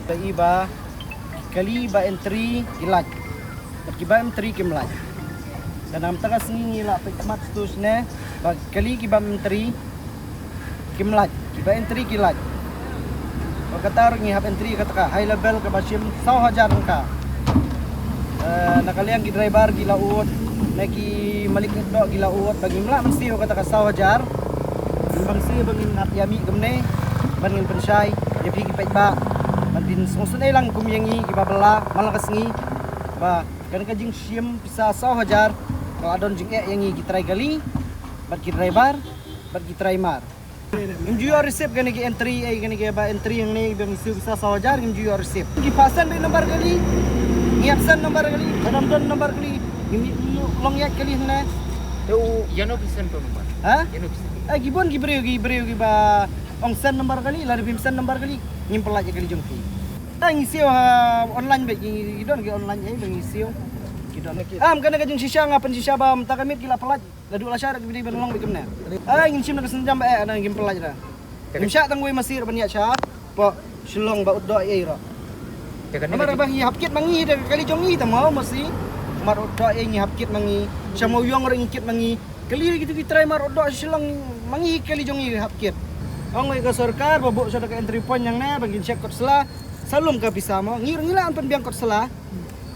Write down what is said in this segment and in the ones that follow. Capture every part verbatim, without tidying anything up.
Ba i ba kali ba entry ki lait. Bad ki ba entry kim lait. Ka namta ka sngi ngi la peit mat tu sne ba kali ki ba entry kim lait, ki ba entry ki lait. Ba kata ruh ngi hap entry kata ka high level ka ba shim saw hajar ka. Eh, na ka liang ki driver ki la ud, na ki malik doh ki la ud, ba ngim lah mynsiem kata ka saw hajar. Ngim mynsiem ba ngin hap ïa mih kumne, ba ngin pynshai ïa phi ki paidbah. Ban phin sngewsynei lang kum ïa ngi ki ba bylla man la ka sngi. Ba kane ka jingshim pisa saw hajar ka la don jingeh ïa ngi ki trai kali bad ki driver bad ki trai mar. Ngim ju ïoh receipt kane ki entry, eh, kane ki ba entry hangne ba ngi siew pisa saw hajar, ngim ju ïoh receipt. Ki pasan bad number kali, ngi absent number kali, ka dam don number kali, ngim long ïa kali hangne. Te u ïano phi send to number? Ha? Ïano phi send? Eh, ki bun ki briew, ki briew ki ba ong send number kali, lada phim send number kali, ngim pynlait ïa kali jong phi. Eh, ngi siew ha online bad ki, ki don ki online, eh, ba ngi siew. Ki don. Am kane ka jingshisha nga pynshisha ba mynta ka miet ki la pynlait. Naduh lashai ruh ki dei ban long bad kumne. Ai, ngin shim na ka sienjam ba eh, na ngim pynlait ruh. Ngim shah tang wei masi ruh ban ïa shah. Pok Shillong ba ut doh ei ruh. Namar ba ngi hap kit ma ngi da kali jong ngi ta mo masi. Namar ut doh ei ngi hap kit ma ngi. Sha Mawïong ruh ngi kit ma ngi. Kali kitu ki trai mar ut doh Shillong ma ngi kali jong ngi hap kit. Ong wei ka sorkar ba buh sha da ka entry point hangne ba ngin check kot sla. Sa lum ka pisa mo. Ngi ruh ngi lah ban pynbiang kot sla.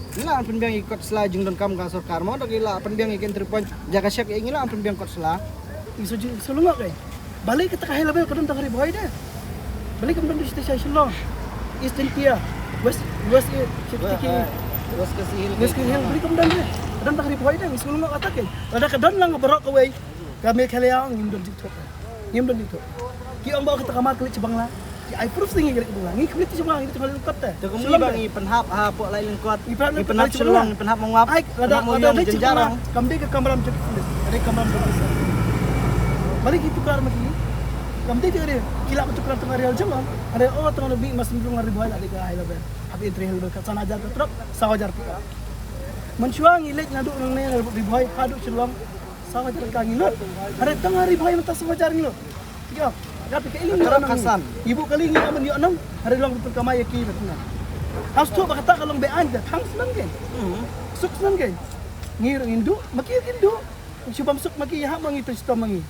Ngi lah ban pynbiang ïa kot sla jingdonkam ka sorkar mo, da ngi lah ban pynbiang ïa ka entry point. Jaka shek ïa ngi lah ban pynbiang kot sla. Ngi shu jing, shu lyngngoh kai. Balei kata ka high level ka don tang ha Ri Bhoi de. Balei kam don sha Shillong, East Jaintia, West, West, eh, West Khasi Hills. West Khasi Hills, balei kam don de. Ka don tang ha Ri Bhoi de, ngi shu lyngngoh kata kai. Lada ka don lang baroh kawei, ka Meghalaya ngim don jingthoh. Ngim don jingthoh. Ki ong ba kata ka mar ka leit sha Bangla. Ki ai proof sting ngi ka leit sha Bangla. Ngi kam leit sha Bangla, ngi leit sha Bangla lyngkot te. Te kumne ba ngi pynhap ha pok lai lyngkot. Ngi pynhap Shillong, ngi pynhap Mawngap. Ai, lada leit sha Bangla kam dei ka kamram jong ki police. Ka dei kamram jong ki police. Balei ki tukar ma ki? Kam dei te, ki lah ban tukar tang ha Ri Al Jong. Hynrei oh tang na bi mas mrung ha Ri Bhoi la dei ka high level. Hap entry high level ka san hajar ka truck, saw hajar pickup. Mynshuwa ngi leit naduh nangne na Ri Bhoi haduh Shillong. Saw hajar ka ngi lut. Hynrei tang ha Ri Bhoi mynta saw hajar ngi lut. Ïa, ka phi ka ing. Ka rap ka san. Ibu kali ngi aman ïoh nang, hynrei long pun kamai ïa ki na tnga. Has tu ba kata ka long be-aiñ da thang snem ke. Suk snem ke. Ngi ruh ngi duh, ma ki ruh ngi duh. Shu bam suk ma ki ïa ha ma ngi tu stom ma ngi.